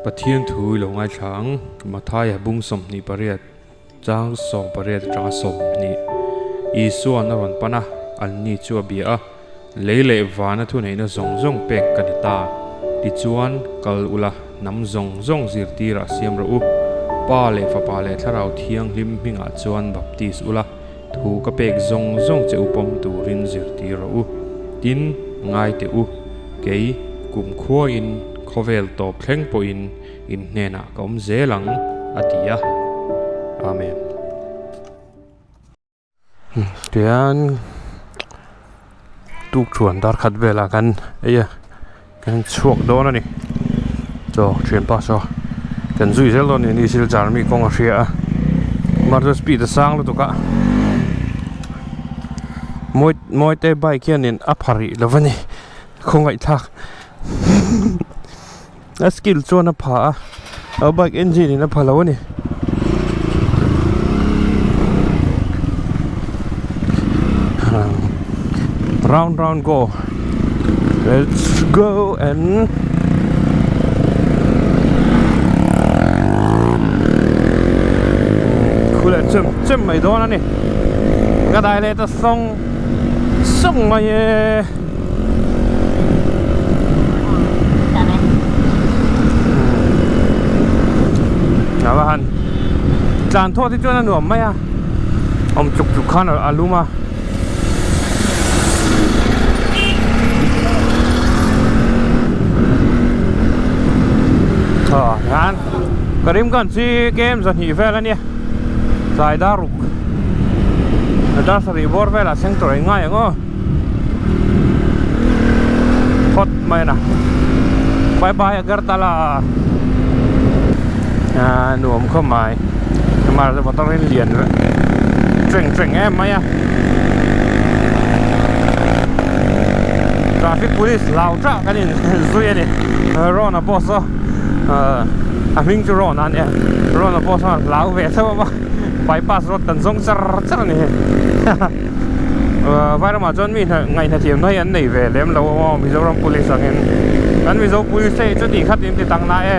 Pathian thu i lo ngaithla ang, Mathaia bung 28, chang 18 atanga 20. Isua'n a rawn pan a, anni chu a bia a, Lei leh vana thuneihna zawng zawng pek ka ni ta. Tichuan, kal ula, hnam zawng zawng zirtirah siam rawh u. Pa leh Fapa leh Thlarau Thianghlim hmingah chuan baptis ula, Thu ka pek zawng zawng che u pawm turin zirtir rawh u. Tin, ngai teh u, kei kum khuain khawvel tawp thleng pawhin in hnenah ka awm zel ang, a ti a. Amen. Tihian tukṭhuan dar khat velah khan ei a kan chhuak dawn a ni chaw thianpa saw kan zui zel dawn a ni silchar mi kawng a hria a mar chu speed a sang lutuk a mawi mawi te bike hianin a pha rih lo a ni khawngaihthlak a skill chuan a pha a a bike engine in a pha lo a ni. Round round go let's go and khu leh chem chem mai dawn a ni ka dai leh ta sawng sawng mai e. A va han tlan thawh te chuan a nuam mai a awm chuk chuk khan a lum a. Aw hian Karimganj hi kem zahnih vel a nia tlai dar ruk dar sarih bawr velah thleng tur a inngai ang aw. Hot mai na bye bye Agartala ah nuam khawp mai mar chu motor in lian teng teng em mai a traffic police lau tah kan in zui a ni Ron a boss aw a hming chu Ron a nia Ron a boss a hlau ve theuh a bypass road kan zawng char char a ni hei. Vairamah chuan mi ngaihna thiamna hi an nei ve lem lo aw Mizoram Police angin kan Mizo Police te hi chuti khat in ti tak na e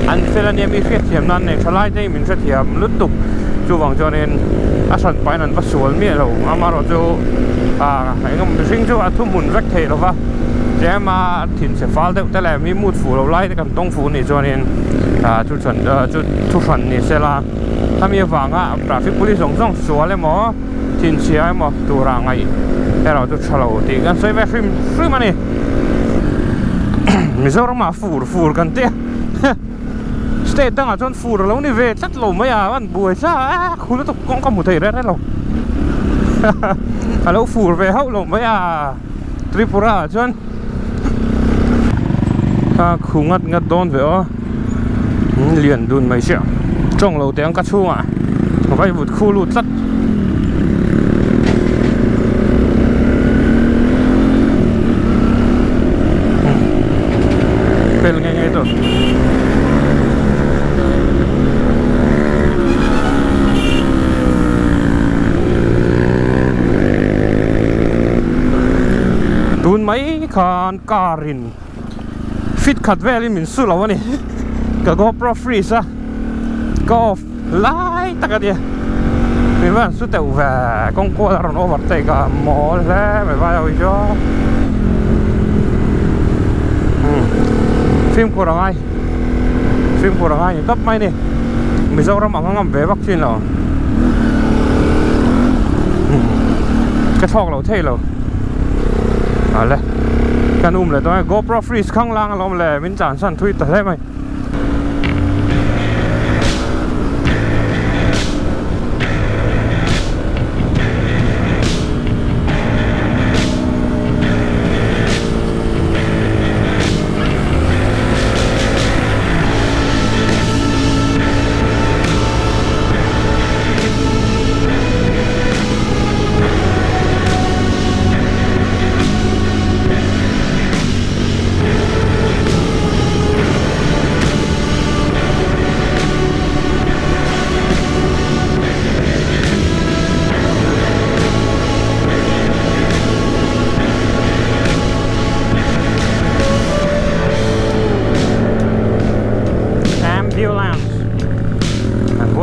an fel ania mi hriatthiamna an nei tha lai te hi min hrethiam lutuk chuvang chuanin a hran pahin an va sual miah lo amaherawh chu ah eng mihring chu a thuhmun vek thei lova tlem a thinchhe fal deuh te leh mi mut fuh lo lai te kan tawng fuh anih chuanin ah chu chu thuhran ni sela khami avanga traffic police zawng zawng sual emaw thinchhia emaw tura ngaih erawh chu tha lo tih kan sawi ve hrim hrim a ni. Mizoramah fur fur kan tia state dangah chuan fur a lo ni ve tlat lo mai a an buai thla a khu lutuk kawng ka hmu thei reng reng lo a lo fur ve hauh lo mai a Tripura ah chuan a khu ngat ngat dawn ve aw lian dun mai sia tawng lo teh ang ka chhungah vaivut khu lut tlat. Pel nge nge tawh. Tun mai khan car in fit khat velin min su lo a ni ka GoPro freeze a ka off lai tak a nia mi van su teuh ve kawng kual a rawn overtake a mawl hle mai vai ho hi chu fimkhur a ngai fimkhur a ngai ni tawp mai a ni Mizoram ang a ngam ve vak thin lo ka thlawk lo thei lo ale kan um leh dawn e GoPro freeze khang lang alawm le min tlan san thui ta hle mai.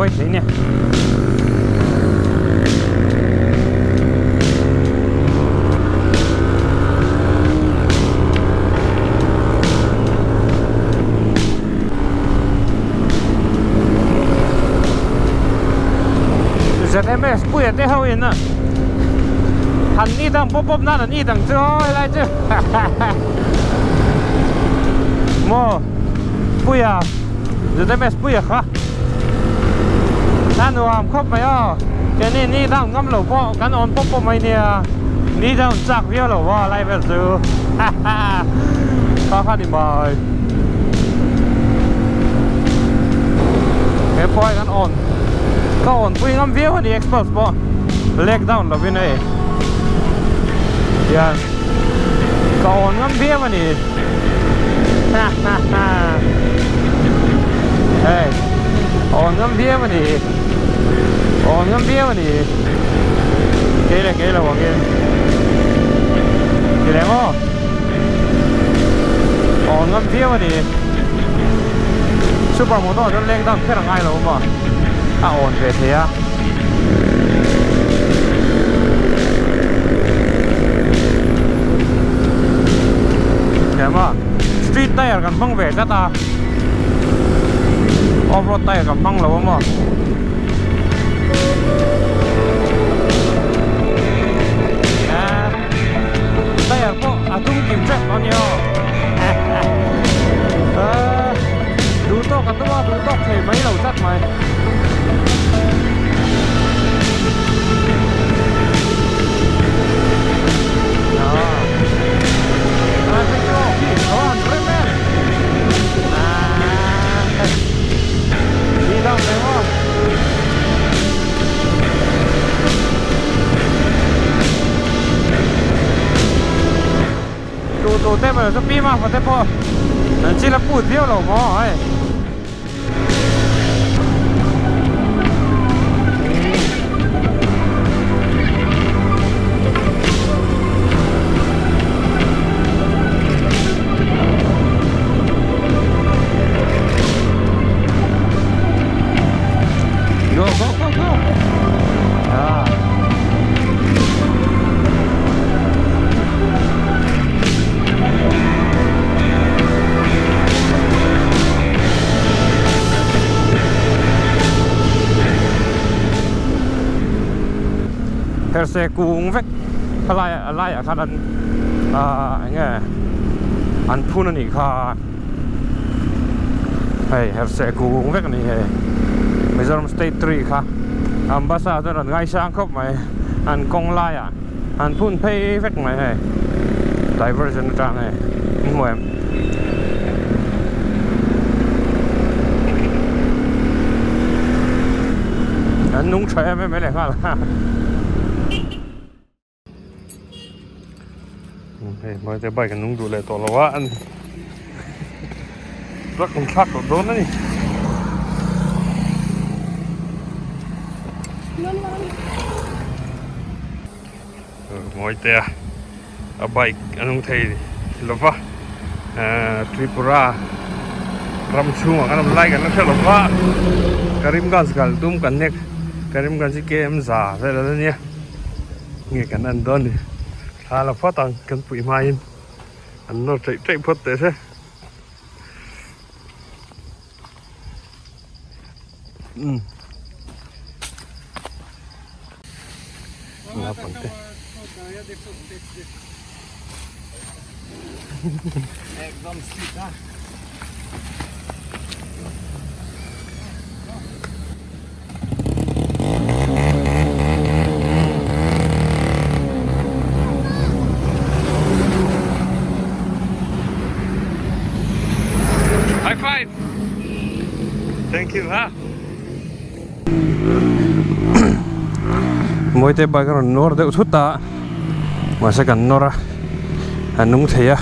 uai thei nia. ZMS puia te ho in a han ni dang pawp pawp nan an ni dang chu helai chu maw puia ZMS puia kha a nuam khawp mai aw keini ni dang ngam lo pawh kan awm pawp pawp mai nia ni dang chak viau lo a lai vel chu kha kha ni mai he pawh hi kan awn ka awn pui ngam viau a ni expose pawh leg down lovin hei hian ka awn ngam viau a ni ha ha ha hei awn ngam viau a ni awn ngam viau a ni kei leh kei lo angin ti leh maw awn ngam viau a ni super moto ah chuan leng down kher a ngai lo maw a awn ve thei a. Ema street tire kan hmang ve tlat a off road tire kan hmang lo a maw tire pawh a tum kim tep a nia duh tawk a tum a duh tawk thei mai lo tlat mai. Tu te mà cho pi mà te pawh an chil a put viau lo maw hei. Go, go, go, go. Ah. Herse kung vek a lai a laiah khan an ahh eng nge an phun a nih kha hei herse kung vek a ni hei Mizoram state tree kha Ambassa chuan an ngaisang khawp mai an kawng laiah. An phun phei vek mai hei diversion atang hei an hmu em an nung tha em em mai leh nghal hei hmai te bike an nung duh leh tawh lo a an truck an thlak tawh dawn a ni. Mawitea a bike a nung thei lova Tripura ram chhungah kan awm lai kan la hre lova Karimganj kal tum kan nek Karimganj hi KM za vel a la nia nge kan en dawn ni thla la phawt ang kan puih hmain an nawr theih theih phawt teh se. Naupangte. High five. Thank you ha. Mawite bike a rawn nawr deuh thut a mahse kan nawr a a nung thei a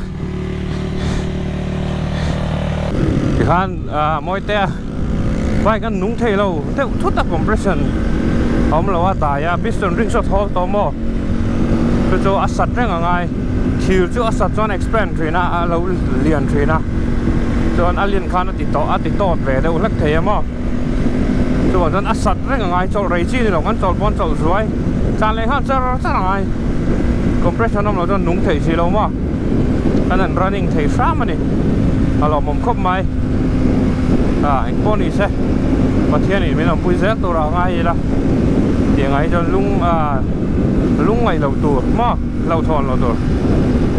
tikhan ah Mawite a bike a nung thei lo deuh thut a compression a awm lo a dai a piston ring saw thawl tawh maw chu chu a sat reng a ngai thir chu a sat chuan expand thin a a lo lian thin a chuan a lian khan a ti tawh a ti tawt ve deuh hlek thei a maw. Chuvang chuan a sat reng a ngai chawlh rei chi ni lo kan chawlh pawn chawlh zuai tlan leh nghal char char a ngai. Compression awm lo chuan nung theih si lo maw kan han running thei hram a ni. A lawmawm khawp mai. Ah engpawh ni se Pathianin min awmpui zel turah a ngai ila tih ang ah hi chuan lung ah lung ngaih loh tur maw hlauhthawn loh tur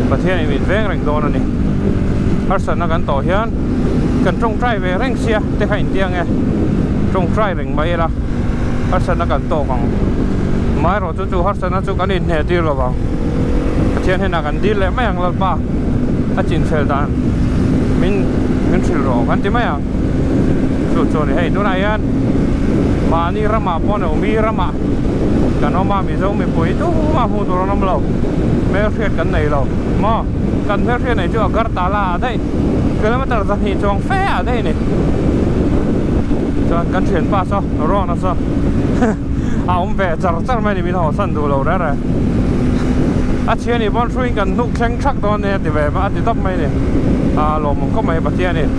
Pathianin min veng reng dawn a ni. Harsatna kan tawh hian kan tawngtai ve reng sia te kha intiang e tawngtai reng mai ila harsatna kan tawk ang amaherawh chu chu harsatna chu kan inhneh tir lo vang Pathian hnenah kan dil leh mai ang Lalpa a chinfel dan min min hrilh rawh kan ti mai ang chu chu a ni hei tunah hian mahni ramah pawh a ni lo mi ramah kan awm a Mizo mipui tumah hmuh tur an awm lo hmelhriat kan nei lo maw kan hmelhriat neih chu Agartala ah daih kilometer 2 chuang fe ah daih a ni chuan kan thianpa saw Ron a saw a awm ve char char mai a ni min haw san duh lo reng reng a thian nih pawn hruiin kan hnuk thleng thak dawn nia ti ve a ti tawp mai a ni a lawmawm khawp mai Pathianin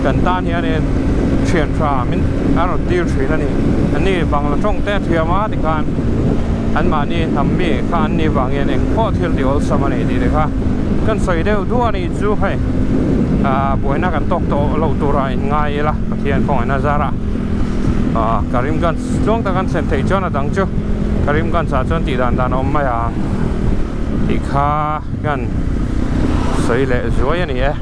kan tan hianin thian tha min a rawn tir thin a ni ani Bangla tawng te a thiam a tikhan anmahni hnam mi kha an nih vang hian eng pawh thil ti awlsam a ni tih te kha kan sawi deuh duah a nih chu hei ah buaina kan tawk tawh loh turah in ngai ila Pathian khawngaihna zarah ah Karimganj tluang tak an thlen theih chuan a dang chu Karimganj ah chuan tih dan dan a awm mai ang tih kha hian sawi leh zuai a ni e.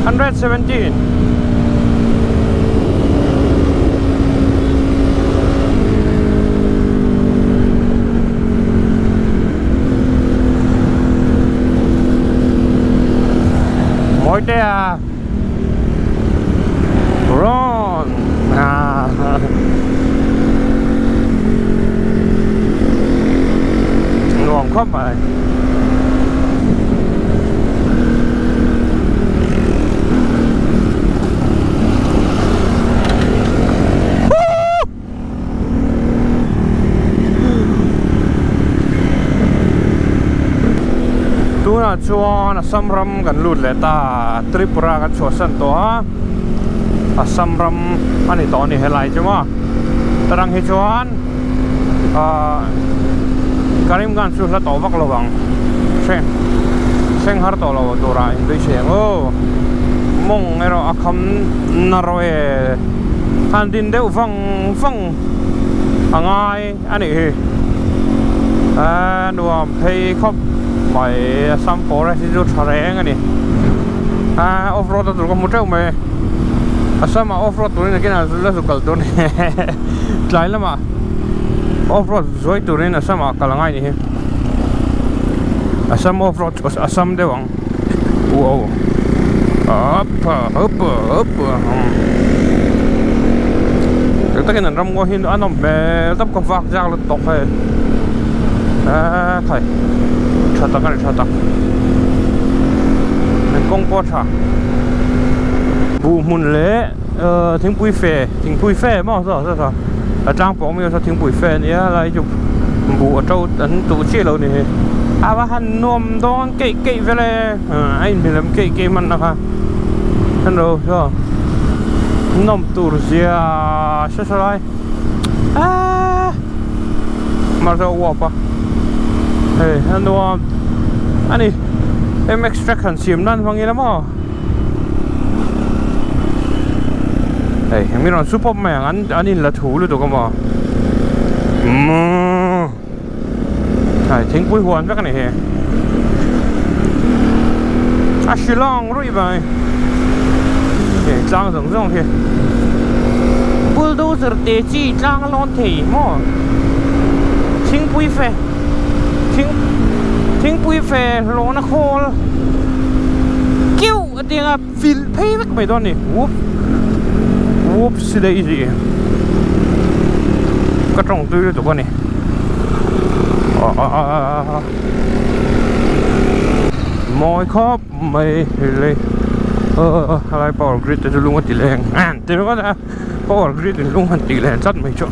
117 Mawitea Ron Nuam khawp mai. Tunah chuan Assam ram kan lut leh ta Tripura kan chhuahsan tawh a Assam ram a ni tawh a ni helai chu maw tarang hi chuan ahh Karimganj chu hla tawh vak lo ang thleng thleng har tawh lo turah inbeisei ang aw mawng erawh a kham na rawh e han din deuh vang vang a ngai a nih hi a nuam phei khawp mai Assam forest hi chu tha reng a ni a off road a tur ka hmu teuh mai Assam ah off road turin nakinah la zu kal tur a ni tlai lamah off road zuai turin Assam ah kal a ngai a nih hi Assam off road Assam deuh ang wow up up up. Tak takin an ram ngaw hi a nawm hmel tawp ka vak zak lut tawk hei eee khai tha tak a ni tha tak an kawng pawh a tha buh hmun leh ehh thingpui fe thingpui fe maw saw saw saw a tlang pawh awm saw thingpui fe a nia lai chu buh a to an tuh chiah lo a ni hi a va han nuam dawn keih keih vel e a inhmel em keih keih hman na kha hello saw nawm tur zia hre hre lai eeee mahse a uap a hei a nuam a ni mx track han siam nan hmang ila maw hei mi rawn su pawp mai ang an an inla thu lutuk a maw umm. Hei thingpui huan vek a ni hi a Shillong ruih mai hei tlang zawng zawng hi bulldozer te chi tlang a lawn thei maw thingpui fe thing thingpui fe hlawhna khawl keuh a tianga vilh phei vek mai dawn a ni whoop whoops daisy ka tawng tui lutuk a ni aaa mawi khawp mai lei aaa helai power grid te chu lung a ti leng ti ringawt a power grid in lung han tih len chat mai chu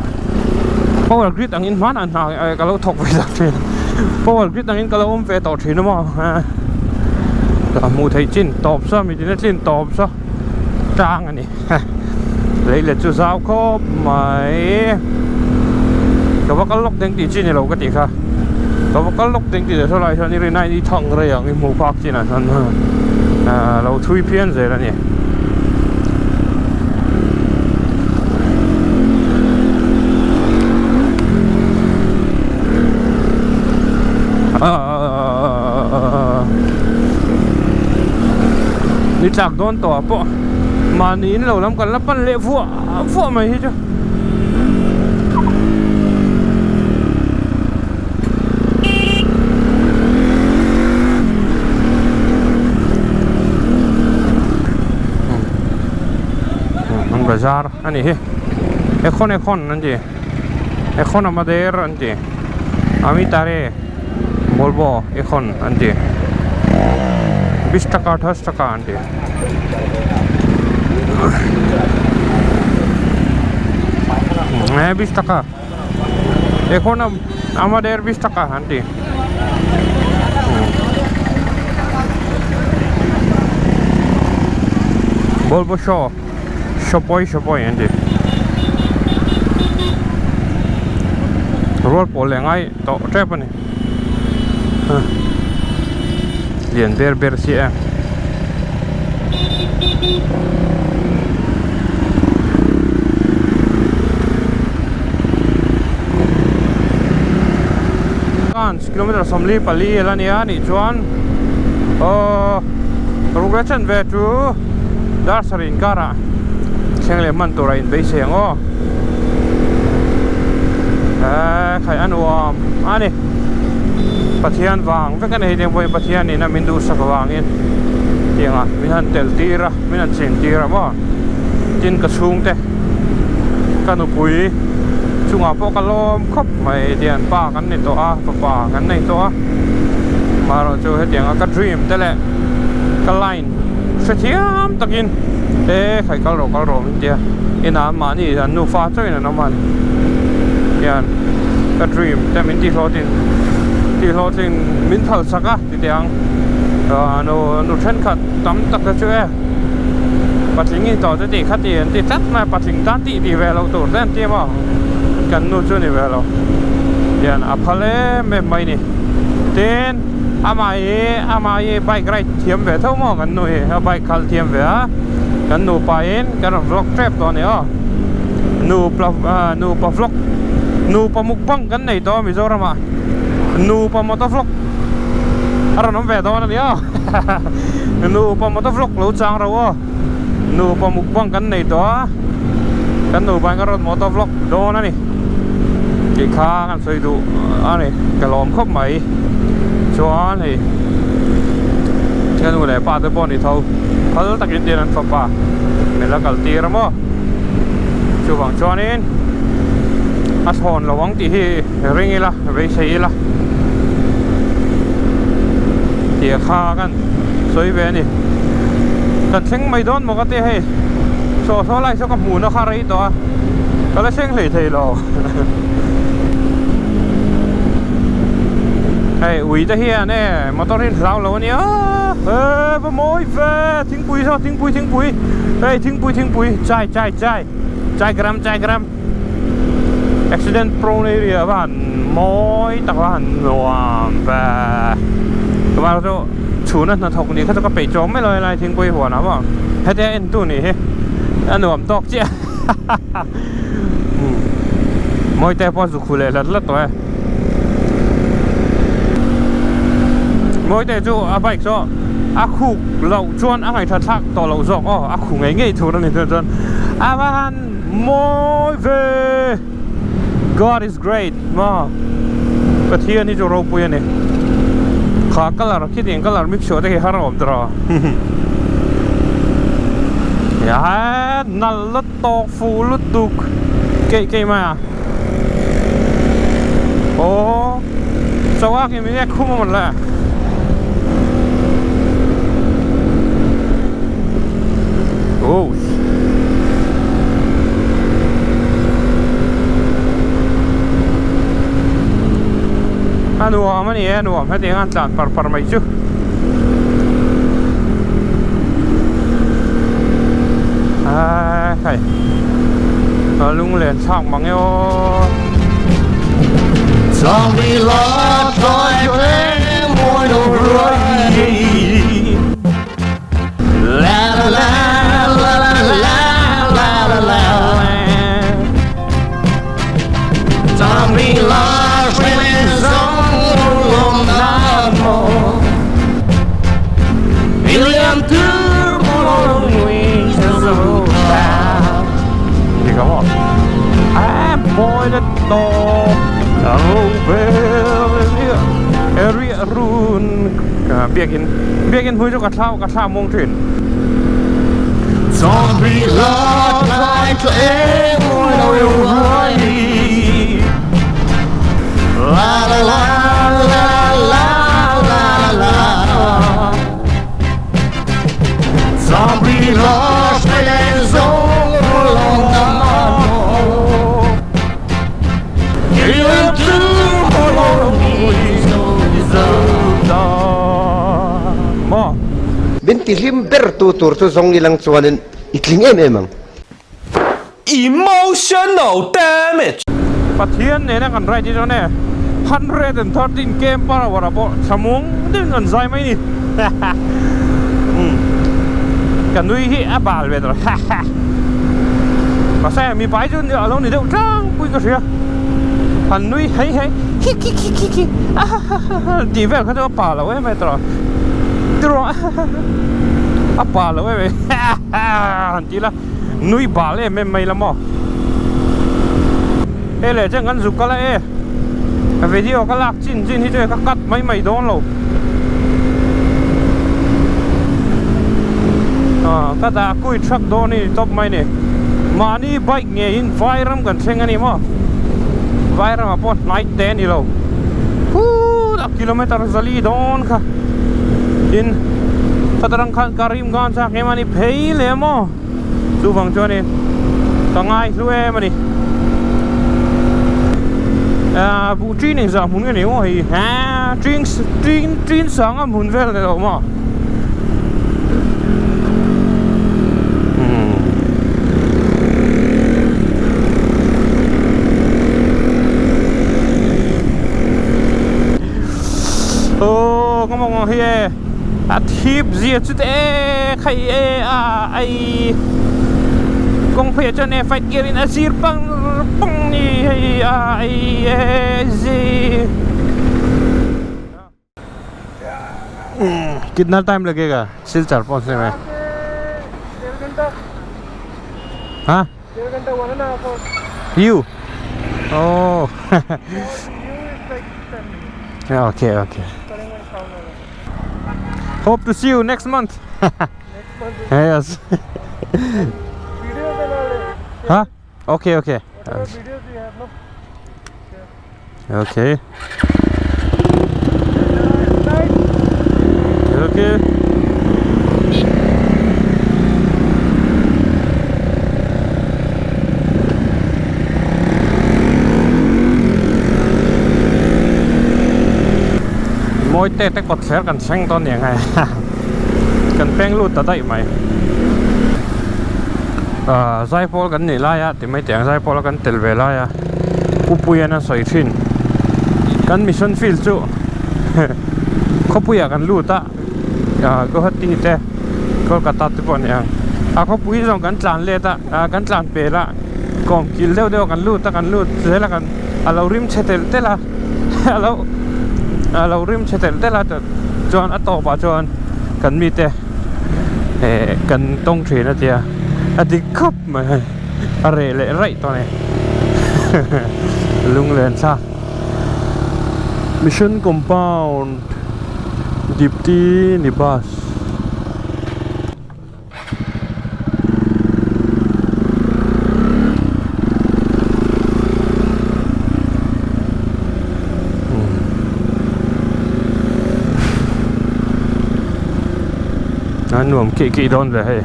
power grid angin hmanah hna ka lo thawk ve tak thin power grid angin ka lo awm ve tawh thin a maw a hmuh theih chin tawp saw mi tina chin tawp saw tang a ni lei let chu zau khawp mai ka va kal lawk deng tih chi ni lo ka tih kha ka va kal lawk deng tih leh saw lai hian i rin aiin i thang rei ang i hmuh phak chinah chuan lo thui phian zel a ni. Ni tlak dawn tawh ah pawh mahni in lo lam kan la pan leh vuah vuah mai hi chu. An bazar a ni hi ekhon ekhon an ti ekhon amader an ti amitare bolbo ekhon an ti bish taka thas taka an ti. Bish taka. এখন আমাদের 20 টাকা aunty বলবো শ সপয় সপয় aunty rual pawl leh ngai tawh tep a ni lian ber ber chiah e. Kilometer 44 la nia nih chuan aw ruk la chen ve chu dar sarih inkarah thleng leh hman turah inbeisei ang aw eee khaih a nuam a ni Pathian vang vek a ni hei tiang pawhin Pathian ina min duhsak vangin tiangah min han tel tir a min han cheng tir a maw tin ka chhungte ka nupui chungah pawh ka lawm khawp mai tian pa kan ni tawh a fapa kan nei tawh a amaherawh chu hetianga ka dream te leh ka line hrethiam takin e khai kal rawh kal rawh min tia inah mahni an nufa chauhin an awm a ni hian ka dream te min tihhlawhtlin tihhlawhtlin min phal sak a ti teh ang nu nu thenkhat tam tak te chu e patling in tawh te tih kha ti an ti tlat mai a patling tan tih tih ve loh tur te an ti a maw kan nu chu ni ve lo hian a phal em em mai ni tin amah hi amah hi bike ride thiam ve tho maw kan nu hi a bike khalh thiam ve a kan nupa in kan rawn vlog tep tawh a ni aw nupa nupa vlog nupa mukbang kan nei tawh a Mizoram ah nupa motor vlog a rawn awm ve dawn a ni aw nupa motor vlog lo chang ro aw nupa mukbang kan nei tawh a kan nupa in kan rawn motor vlog dawn a ni tih kha kan sawi duh a ni ka lawm khawp mai chuan hei ka nu leh pa te pawh ni tho phal takin tin an fapa min la kal tir a maw. Chuvang chuanin a thlawn lo ang tih hi ring ila, beisei ila tih kha kan sawi ve a ni. Kan thleng mai dawn maw ka tia hei, saw saw lai saw ka hmuhna kha rei tawh a, ka la thleng hlei thei lo. Hei ui te hian e motor hi an hlau lo a nia, e va mawi ve thingpui saw thingpui thingpui hei thingpui thingpui chai chai chai chai gram chai gram accident prone area va han mawi tak va han nuam ve tumah chu chhuna hnathawk nih kha chu ka peih chawm mai lo helai thingpui huanah maw hetia en tu nih hi a nuam tawk chiah. Mawite pawh a zuk hu leh hlat hlat tawh e. Mawite chu a bike chu a khuk loh chuan a ngaihthla thlak tawh loh zawk aw a khu ngei ngei thur a ni chuan a va han mawi ve God is great maw Pathian hi chu ropui a ni kha colour khitiang colour mix chhuah te khi har a awm tawh a. Nal la tawk fuh lutuk keih keih mai a aw chaw a khi min ek khum a mawn le oh a nuam a ni e a nuam hetiang an tlan par par mai chu. Hei a lunglen thlak mang e aw. Biakin biakin hmui chu ka thlau ka thla mawng thin. Min tihlim ber tu tur chu zawng ilang chuanin i tling em em ang. Emotional damage! Pathian nena kan ride hi chuan e 113 km per hour ah pawh thlamuang deuhin kan zai mai ni ka nui hi a bal ve tawh mahse mipa hi chu a lo ni deuh tlangpui ka hria han nui hei hei khi khi khi khi khi a ha ha ha tih vel kha chu a pa lo em em tawh tiraw a pa lo em em han ti la. Nui bal em em mai la maw. Hei leh chuan kan zuk kal a e. Ka video ka lak chin chin hi chu ka cut mai mai dawn lo. Ah ka dah kui truck dawn hi tawp mai ni. Mahni bike ngeiin Vairam kan thleng a ni maw. Vairam ah pawh hnai te a ni lo. Huuu a kilometer zali dawn kha. Tin khatarang khan ka rim gan chak em a ni phei leh maw. Chuvang chuanin ka ngai hlu em a ni. Ahh buh ṭin engzah hmun nge ni maw hei ha ṭin ṭin ṭin sanga hmun vel ni lo maw. Aw ka mawng hi e. A thip zia chu te e khai e a ai kawng phei ah chuan e fight gear in a zir pang pang ni hei a ai e zi kitna time lagega silchar pahunchne mein ha you oh okay okay Hope to see you next month. Next month. Yes. Huh? Okay okay. Okay. Okay. Mawi te te kawt thler kan thleng dawn nia ngai kan peng lut ta daih mai ah zaipawl kan nih lai a ti mai teh ang zaipawl a kan tel ve lai a Pu Puian a sawi thin kan mission field chu khawpuiah kan lut a ah Guwahati te Kolkata te pawh a ni ang a khawpui zawng kan tlan let a ah kan tlan pel a kawm kil deuh deuh a kan lut a kan lut zel a kan a lo rim chhe telh telh a a lo a lo rim chhe telh telh a chuan a tawpah chuan kan mite eh kan tawng thin a tia a dik khawp mai hei a reh leh raih tawh a ni lunglen thlak mission compound dipti ni bus. A nuam kih kih dawn ve hei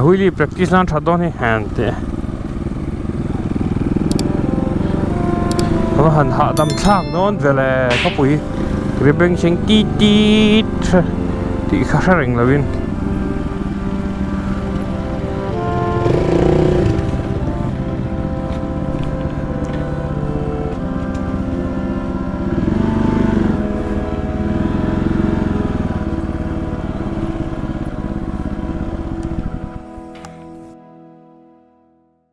wheelie practice nan that dawn hi han tih a han hahdam thlak dawn ve le khawpui ri beng chheng tit tit tih kha hre reng lovin.